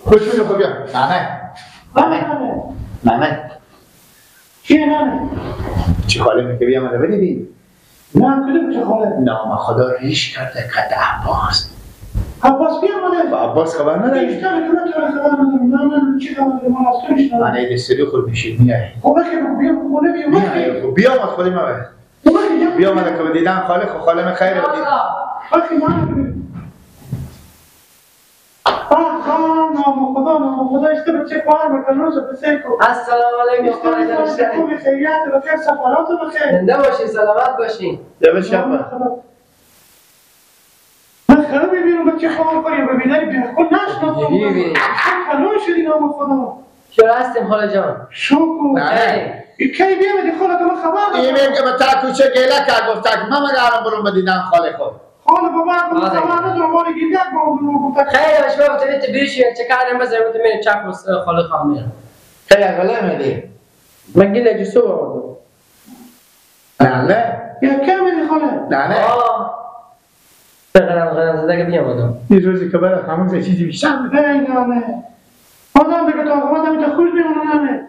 خوش بینو خب بیا. نه نه نه نه چیه نه؟ چی خاله میگه بیا منو بدیدی؟ نه کدوم چه خاله؟ نام خدا ریش کرده قد عباس. عباس بیا منه. عباس خبر نداری؟ بیشتر که من تو خبر ندارم. نه نه چی خبر دارم؟ من از تو میشنوم. من ایده سری خود میشید میای. خب بیا خونه بیا. خب بیا ما خودی ما بیا من که دیدم خاله خو خاله من خیر بدید. بخی من نام خدا نام خدا اشته بچه خواهر بکنوز بسه کو. السلام علیکم خاله جان. خوبی خیریت بخیر سفرات بخیر. زنده باشین سلامت باشین. من خیلی میبینم بچه خواهر کنیم ببینم بخون نشناسم. کلون شدی نام خدا. چرا هستیم خاله جان؟ شکر. کی بیامدی خاله تو من خبر ندارم. این میگه به تا کوچه گله کرد گفت من مگه الان برم بدیدم خاله خود. خاله بابا من خبر ندارم مال گیدک با اون گفت. خیلی باش بابا تو بیرشی چه کارم بزنم تو می چک خاله خواهم میرم. خیلی غله میدی. من گله جسو آوردم. نه نه. یا کی میدی خاله؟ نه نه. غرام غرام زده که بیامدم. یه روزی که برای همون چیزی بیشتر. نه نه. آدم دیگه تا آدم تا خوش میمونه نه.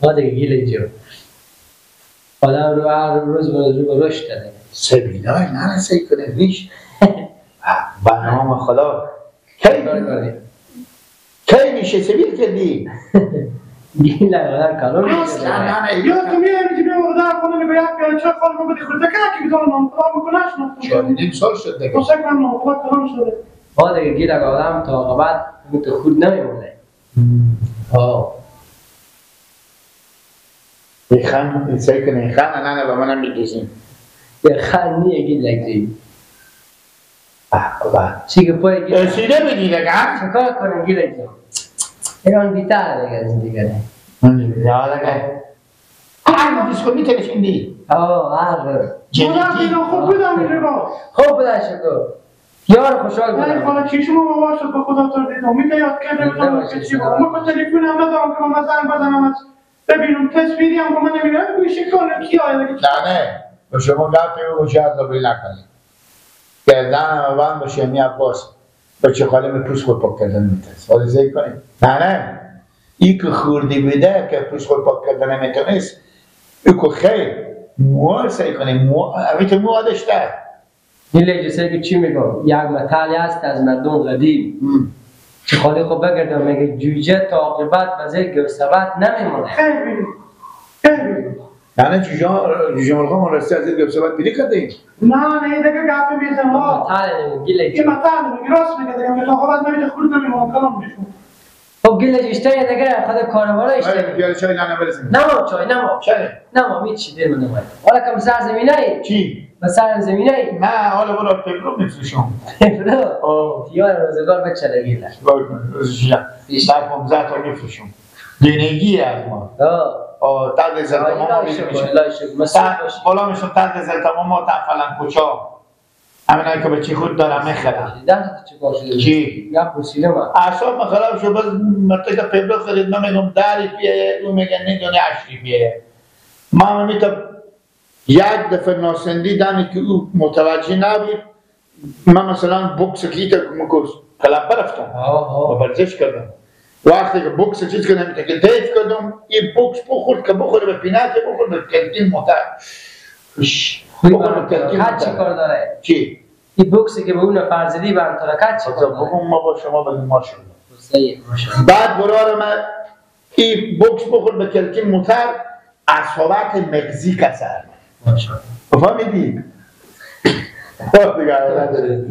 ها دیگه گیله جو. آدم رو هر روز رو به رشد داره. سبیلای نرسه کنه ریش. به نام خدا. کی میشه سبیل کردی؟ گیله آدم کلون میشه. یا تو میای میگی بیا در خونه میگه یک پیاله چای خاله ما بدی خورده که بدون نام خدا میکنه شناختم. 4.5 سال شد دیگه. تو سکن نام خدا کلون شده. ها دیگه گیله آدم تا عاقبت تو خود نمیمونه. ها یخن سعی کنه یخن نه نه به منم میدوزیم. یخن نیه گیلک جی. چی که پای گیلک رسیده بدی دیگه. چیکار کنم گیلک جان؟ ایران بیتر دیگه از این دیگه. نه دیگه. هر دیسکو میتونی. آه هر. جدی خوب بودم اینجا. خوب بودن شکر. یار خوشحال بودم. نه خاله چی شما بابا شد به خدا تو دیدم. میگه یاد کرده بودم که چی بود. من که تلفن هم ندارم که من زنگ بزنم از ببینم تصویری هم که من نمیبینم گوشه کنه کی آیه دیگه. نه نه. به شما گپی بگو چه از قبول نکنید. گردن بند باشه می عباس. بچه خاله می پوست خود پاک کردن میتونست. حالا زی کنید. نه نه. ای که خوردی بوده که پوست خود پاک کردن نمیتونست. ای که خیر موها سعی کنید. مو اویت موها داشته. گیله جسه که چی میگم؟ یک مثالی هست از مردم قدیم. چه خاله خب بگردم میگه جوجه تا عاقبت به زیر گوسفند نمیمونه. خیلی خیلی. یعنی جوجه مرغ ما راستی از زیر گوسفند بیری کرده ایم؟ نه نه دیگه گپی میزنم. مثال گیله این مثال میگه راست میگه دیگه میگه تا عاقبت نمیده خورد نمیمونه کلام میشه. خب گیله اشته دیگه خود کاروبار اشته. پیاله چای نه برسیم. نه چای نه چای نه هیچ دل من نمای. حالا کم سر زمینای چی؟ مثلا زمینای نه حالا برو پیپرو میفروشم. پیپرو؟ یار روزگار بچه گیله. چیکار کنم؟ روزش بعد 15 تا میفروشم. دینگی از ما. آه تد زل تمام میشه. بالا میشم تد زل تمام ما تا فلان کوچا. همینایی که بچه خود دارم میخرم. ده تا چیکار شده؟ چی؟ یا پرسیدم من. اعصاب من خراب شد باز مرتکه پیپرو خرید من میگم 10 روپیه اون میگه ندونی 8 روپیه. ما میتونم یک دفعه ناسندی دمی که او متوجه نبود من مثلا بوکس کلیت مکوس کلمپه رفتم و ورزش کردم وقتی که بوکس چیز کردم که دیف کردم این بوکس بخورد که بخوره به پینات بخورد به کلتین موتر بخورد به کلتین موتر چی کار داره؟ چی؟ این بوکسی که به اون فرزدی به انترکت چی کار داره؟ ما با شما بگیم ماشاءالله بعد برار من این بوکس بخورد به کلتین موتر اصابت مغزی کسر ماشاءالله فهمیدی؟ دیگه نداره.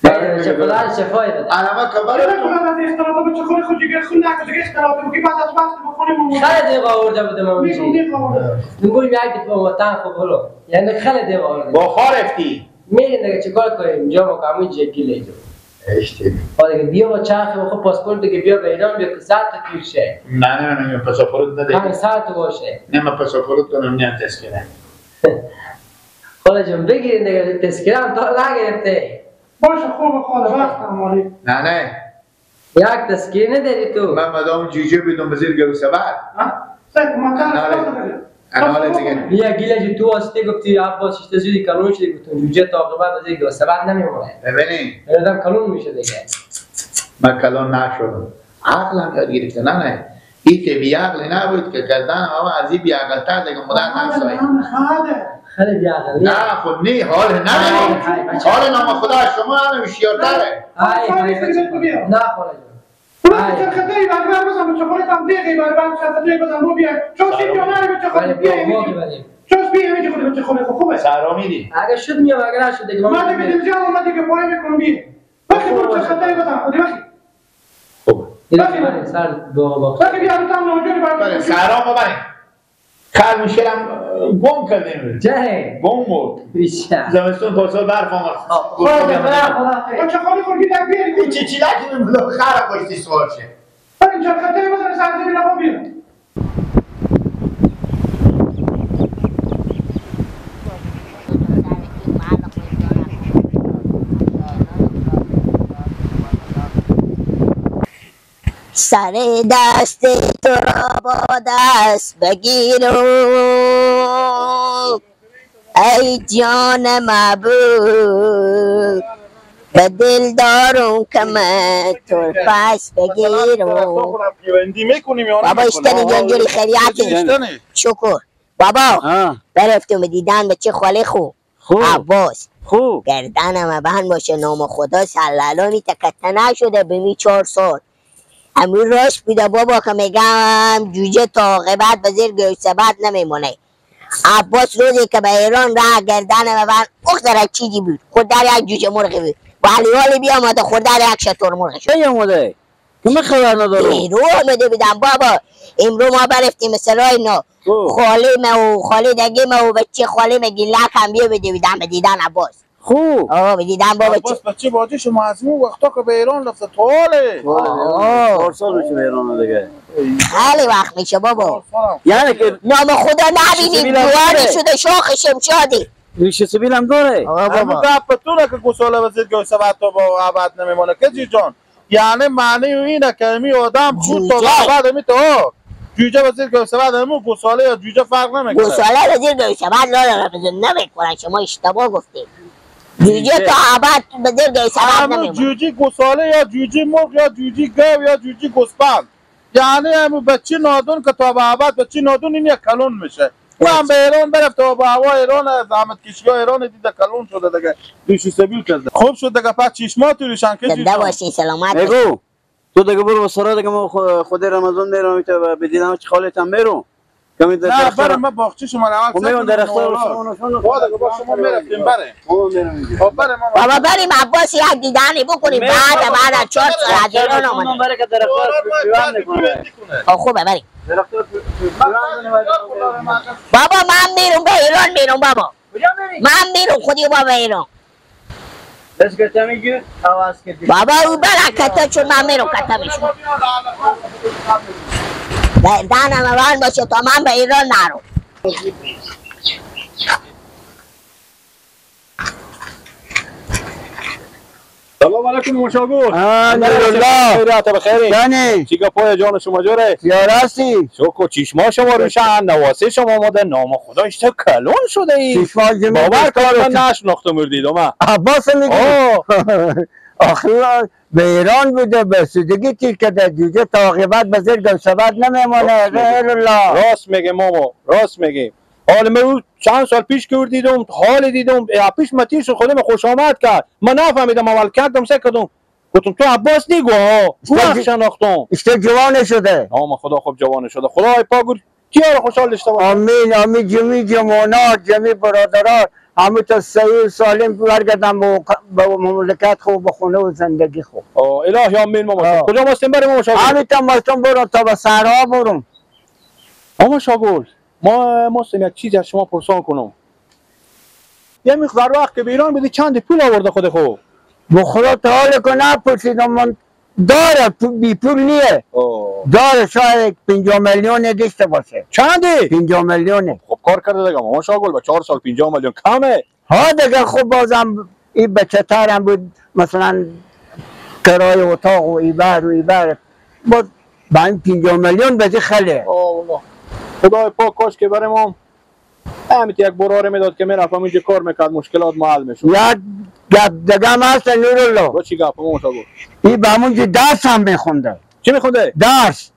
خدا شفای بده. علامه کبر تو از اختلاط بچه خونه خود دیگه خون نکن دیگه اختلاط بگی بعد از وقت بخونیم خیلی دیگه آورده بودم من میگم آورده. میگم یک دفعه وطن خب برو. یعنی خیلی دیگه آورده. با خارفتی. میریم دیگه چیکار کنیم؟ جا ما کمی جگیله جو. اشتباه. آره بیا با چرخ بخو پاسپورت دیگه بیا به ایران بیا که 100 تا کیشه. نه نه نه پاسپورت نده. همین 100 تا باشه. نه من پاسپورت کنم نه تذکره. خاله جان بگیرین دیگه تذکره هم تا نگرفته. باشه خوب خاله وقتم مالی. نه نه. یک تذکره نداری تو. من مدام جوجه بدم به زیر گوسفند. سگ ما اناله دیگه. بیا گیله تو واسطه گفتی عباس شیشته زودی کلون شده گفتم جوجه تا عاقبت به زیر گوسفند نمیمونه. ببینی. آدم کلون میشه دیگه. من کلون نشدم. عقل هم یاد گرفته. نه نه این که بیعقل نبود که گردن ما از این بیعقل‌تر دیگه مدر نمسایی. خیلی بیعقل نه خب نه حال نه حال نام خدا شما هم هوشیارتره. نه خاله جان چه خطری بر بر بزن بچه خاله هم دیگه بر بر چه خطری بزن بو بیا چون سی جاناره بچه خاله بیا چون بیا میگه خود بچه خاله خوبه سرا میدی اگه شد میام اگه نشد دیگه ما دیگه دل جان اومد دیگه پای میکنم بیا وقتی برو چه خطری بزن خودی وقتی خوب وقتی سر بابا وقتی بیا تو هم نوجوانی بر سرا ببریم خر مشکلم گم کردیم چه گم بود زمستون پارسال برف آمد بچه خالی خورگی دک بیاری این چی چیلکی میبود خر پشتی سوار شه این چه خطری بزن سرزمین آقا بیا سر دست تو را با دست بگیرم ای جان محبوب، به دل دارم که من تو پس بگیرم. بابا اشتنی جان جوری خیریتی شکر بابا برفتم دیدن به چه خاله خو عباس گردنم بند باشه نام خدا سلالا می تکته نشده به می 4 سال امروز راست بوده بابا که میگم جوجه تا عاقبت به زیر گوسبت نمیمونه. عباس روزی که به ایران راه گردن من اخ چیزی بود خود در یک جوجه مرغی بود و علی والی بیامده خود در یک شتر مرغ شد. کی آمده؟ که من خبر ندارم. ایرو آمده بودم بابا. امروز ما برفتیم سرای اینا خاله ما و خاله دگی ما و بچه خاله ما گیلک هم بیا بده بودم به دیدن عباس. خوب آه به دیدن بابا عباس بچه باجی شما از اون وقتا که به ایران رفته طوله 4 سال میشه به ایران دیگه خیلی وقت میشه بابا. یعنی که نام خدا نبینیم دواره شده شاخ شمشادی ریشه سبیل هم داره. آه بابا گپتونه که گساله وزیر گوسه بعد تا با ابد نمیمونه که جی جان، یعنی معنی اینه که می آدم خود تا ابد می تو جوجه وزیر گوسه بعد همون گساله یا جوجه فرق نمیکنه. گساله وزیر گوسه بعد نداره نمیکنن، شما اشتباه گفتید. جوجه تا ابد به زیر گوسه بعد نمیمونه. جوجه گساله یا جوجه مرغ یا جوجه گاو یا جوجه گوسفند، یعنی همون بچه نادون که تا به ابد بچه نادون این یک کلون میشه. او هم به ایران برفت و با هوا ایران زحمت کشی‌ها ایران دیده کلون شده دیگه ریش سبیل کرده. خوب شد دیگه پس چشما تو ریشان که زنده باشی سلامت باشی. بگو تو دیگه برو سرا دیگه ما خود رمضان میرم تا به دیدم چه خالت هم میرم. نه برم من باغچه شما اول میرم درخت‌ها رو شما با دیگه با شما میرفتیم بریم. بریم بابا بریم عباس یک دیدنی بکنیم بعد 4 سال از ایران آمده. برای که درخت‌ها پیوند کنه. خوبه بریم. بابا من میرم به ایران میرم بابا. من میرم خودی بابا ایران. بابا او برکته چون من میرم کته میشم. دهنم من باشه تا من به ایران نرم. سلام علیکم مشاگور. الله خیریت بخیری. جانی چی گپای جان شما جوره؟ یار هستی؟ شکر چشما شما روشن نواسه شما آماده نام خدا اشتا کلون شده ای. چشما جمی باور کن من نشناختم مردیدم. عباس میگی؟ آخر به ایران بوده به سودگی تیر کرده جوجه تا عاقبت به زیر گوسبت نمیمانه. غیر الله راست میگه ماما راست میگه. حال من او چند سال پیش که دیدم حال دیدم پیش متیر شد خودم خوش آمد کرد. من نفهمیدم اول کردم سه کردم گفتم تو عباس نیگو ها وقت شناختم اشته جوان شده. آما خدا خوب جوان شده خدای پاک کیا رو خوشحال داشته باشه. آمین آمین. جمی جوانات جمی برادرات همه تا صحیح سالم برگردن به مملکت خوب به خونه و زندگی خوب. الهی آمین ماما. کجا ماستیم بریم ماما شاگل؟ همین تا ماستم برم تا به صحرا برم. ماما شاگل ما ماستم یک چیزی از شما پرسان کنم. یه مقدار وقت که به ایران بودی چند پول آورده خود خو؟ به خدا تا حال که نپرسیدم من داره بی پول نیه. داره شاید 50 میلیون داشته باشه. چنده؟ 50 میلیونه. خب کار کرده دیگه ماما شاگل با 4 سال 50 میلیون کمه. ها دیگه خب بازم این بچه ترم بود مثلا کرایه اتاق و ایبر و ایبر باز با این 50 میلیون بزی خیلی. خدای پاک کاش که برای ما همین یک براره میداد که میرفتم اینجا کار میکرد مشکلات ما حل میشد. یک گپ دیگه هم هست نورالله. با چی گپ ماما شاگل؟ این به همونجا درس هم میخونده. چی میخونده؟ درس.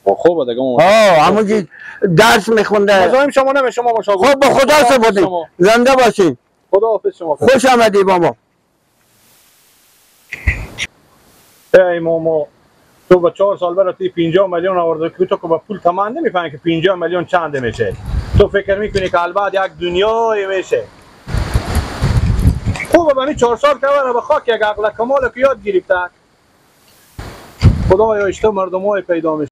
خوبه دیگه. همونجی درس میخونده. مزاحم شما نمیشم شما باشه. خب به خدا سپردیم. زنده باشین. خدا حافظ شما. خوش آمدی ماما. ای ماما تو با 4 سال برات 50 میلیون آورده که تو که با پول تمام نمیفهمی که 50 میلیون چند میشه. تو فکر میکنی که البته یک دنیای میشه. خوبه بنی 4 سال که به خاک یک عقل کمال که یاد گرفته. خدایا اشته مردمای پیدا میشه.